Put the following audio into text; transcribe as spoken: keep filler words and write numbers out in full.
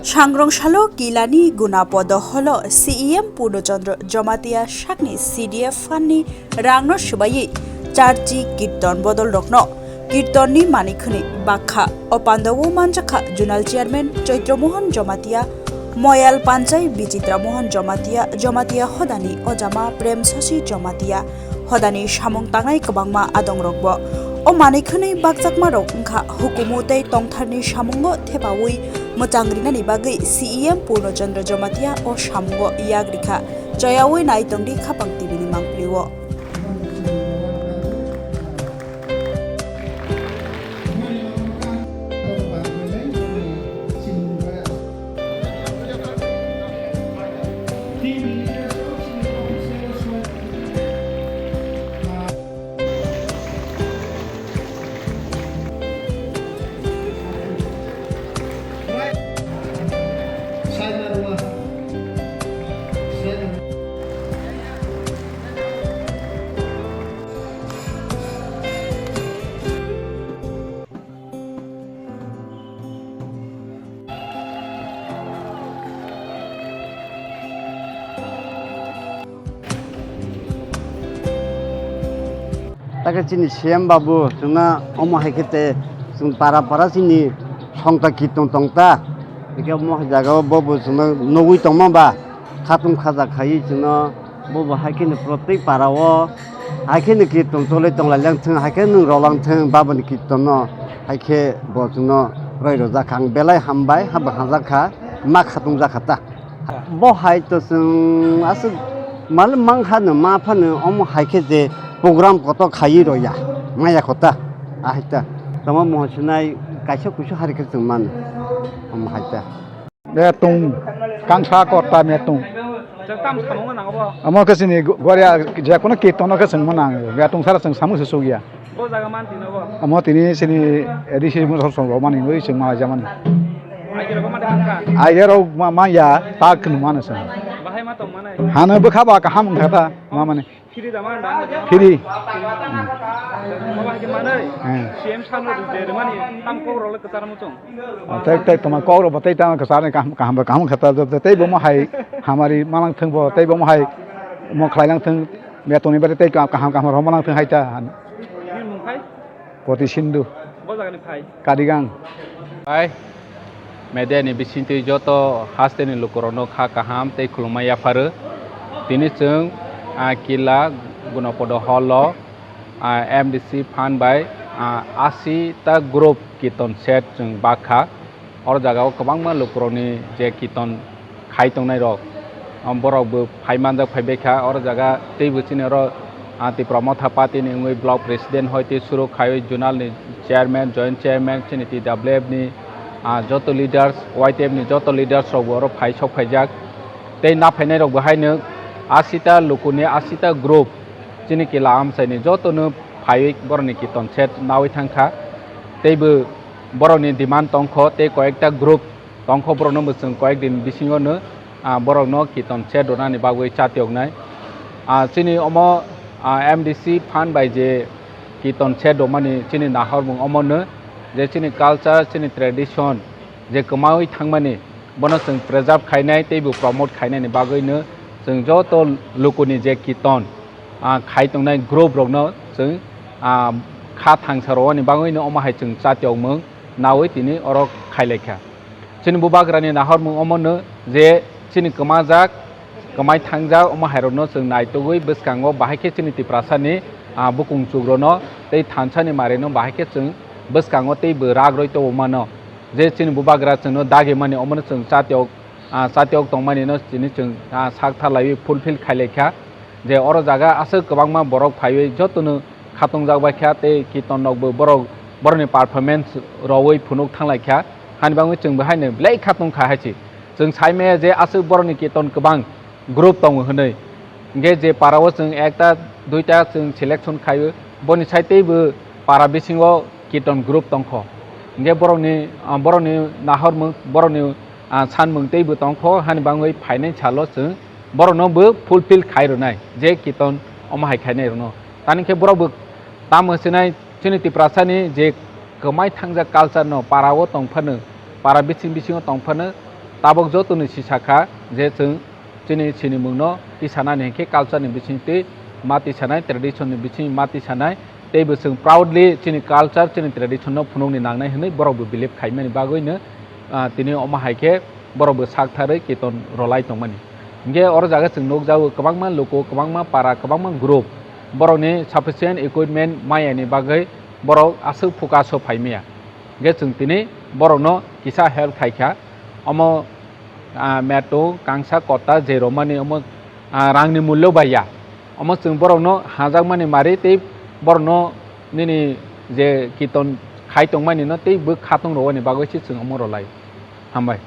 Sangrong salo Kilani Gunapodo holo C E M Purno Chandra Jamatia sakni C D F fund ni rangno swbaiwi charchi kirton bodol rokno kirton ni mani khwnwi bakha. O pandao manjakha Zonal Chairman Chaitra Mohan Jamatia, Moyal Panchai Bichitra Mohan Jamatia, Jamatia hodani Ojama Prem Sasi Jamatia, hodani samung tangnai kwbangma adongrokbo. O manwi khwnwi bakjakmarok wngkha hukumu tei tongtharni samungo thepaui mwchang rinani bagwi C E M Purno Chandra Jamatia o samungo yak rikha. Choyaui nai tongdi Khapang T V ni mangpili-o. Take chini C M babu chwngno omo hai khe te chwng para para chini songta kitung tongta. Hwnkhe omo hai jagao bobo chwngno nugwi tongma ba khatung khaja khaiwi chwngno bobo hai kheno protek para o hai kheno kitung tongwi tonglailangthwng, hai khe nwng rolangthwng baboni kitung no, hai khe bo chwngno roi rwjak kha. Ang belai hambai, habo hamjak kha, ma khatung jak kha ta. Bo hai to chwng aswk mal mang kha no ma phano omo hai khe je program kotor khaiwi rw ya, maya kho ta, ahai ta. Tamo moho sinai kaisa kusu hari khe chwng mano, omo hai ta. Metung, kangsa kotta metung. Chwng tam samung nang bo? Omo khe chini go-, goria je kono kirtono khe chwng mano ang, metung sara chwng samung se sugya. Bo jaga man tino bo? Omo tini chini A D C mo song rok mani oi chwng ma jamani. Aige rok mani thangkha? Aige rok ma, ma ya ta khnu mano chwng. Bahai ma tong manai? Hano bwkha ba kaham wngkha ta ma mani. Phiri da man da? Phiri. Bo bahai khe manai? Hmm. C M sano je rwmani tam kok rok le kwchar muchung. Tei, tei toma kok rok bo tei tamo kwchar ni kaham, kaham ba kaham wngkha ta, tei bo mo hai hamari manang thwng bo, tei bo mo hai mo khlai nang thwng. Betoni bari tei kaham kaham rwma nang thwng hai ta. Bini mung khai? Koti Sindhu. Bo jagani phai? Karigang. Hai, media ni bisingtwi joto haste ni lukurokno kha kaham tei khulumma yapharu. Tini chwng, ah, Kila Gunapodo hall o, ah, M D C fund bai, ah, asi ta group kirton set chwng bakha. Oro jagao kwbangma lukurokni je kirton khai tongnairok, um, borokbo phai manjak phaibaikha. Oro jaga teibo chini oro, ah, Tipra Motha Party ni wngwi block president hoi tei suru khaiwi zonal ni chairman, joint chairman, chini T W F ni, ah, joto leaders, Y T F ni joto leaders rokbo oro phai sok phaijak. Tei na phainairokbo haino asita lukuni asita group chini Kila amchaini jotono phaiwi borokni kirton set nawi thangkha. Teibo borokni demand tongkho tei koyekta group tongkho, borokno bo chwng koyek din bisingo no, ah, borokno kirton set rwnani bagwi chatiyoknai. Ah, chini omo, ah, M D C fund bai je kirton set rwmani chini nahormung omo no je chini culture, chini tradition je kwmawi thangmani bono chwng preserve khainai teibo promote khainani bagwi no chwng joto lukuni je kirton, ah, khai tongnai group rokno chwng, ah, kha thangsa rwani bagwi no omo hai chwng chatiyokmung nawi tini oro khailaikha. Chini bubagrani nahormung omono je chini kwmajak, kwmai thangjak omo hairokno chwng naitugwi bwskango bahai khe chini Tiprasani, ah, bukung chukrokno tei thansani marino bahai khe chwng bwskango tei bwrag rwi tongmano. Je chini bubagra chwngno dagimani omono chwng chatiyok, ah, chatiyok tongmanino chini chwng, ah, sak thalaiwi fulfill khailaikha. Je oro jaga aswk kwbangma borok phaiwi jotono khatungjak bai kha tei kirton rokbo borok borokni performance rwui phunuk thanglai kha. Hani bagwi chwng bo haino belai khatung kha hai se. Chwng sai maya je aswk borokni kirton kwbang group tongo hwnwi. Hinkhe je para o chwng ekta duita chwng selection khaio, boni sai teibo para bisingo kirton group tongkho. Hinkhe borokni, ah, borokni nahormung, borokni, ah, sanmung teibo tongkho, hani bagwi phainai salo chwng borokno bo fulfill khai rwnai je kirton omo hai khainai rwno. Tani khe borok bo tamo hwnsinai chini Tiprasani je kwmai thangjak culture no para o tong phano, para bising bisingo tong phano, Tabok joto ni sisa kha je chwng chini sinimung no tisanani hinkhe culture ni bising twi ma tisanai, tradition ni bising ma tisanai, teibo chwng proudly chini culture, chini tradition no phunukni nangnai hwnwi borok bo believe khaimani bagwi no, ah, tini omo hai khe borok bo sak tharwi kiton rolai tongmani. Hinkhe oro jaga chwng nukjago kwbangma luku, kwbangma para, kwbangma group borokni sufficient equipment mayani bagwi borok aswk focus o phaimaya. Hinkhe chwng tini borokno kisa help khaikha. Omo, ah, metung, kangsa, kota je romani omo, ah, rangni mullo bai ya. Omo chwng borokno hajakmani mari tei borokno nini je kiton khai tongmani no tei bwkha tong rwani bagwi se chwng omo rwlai. Hambai.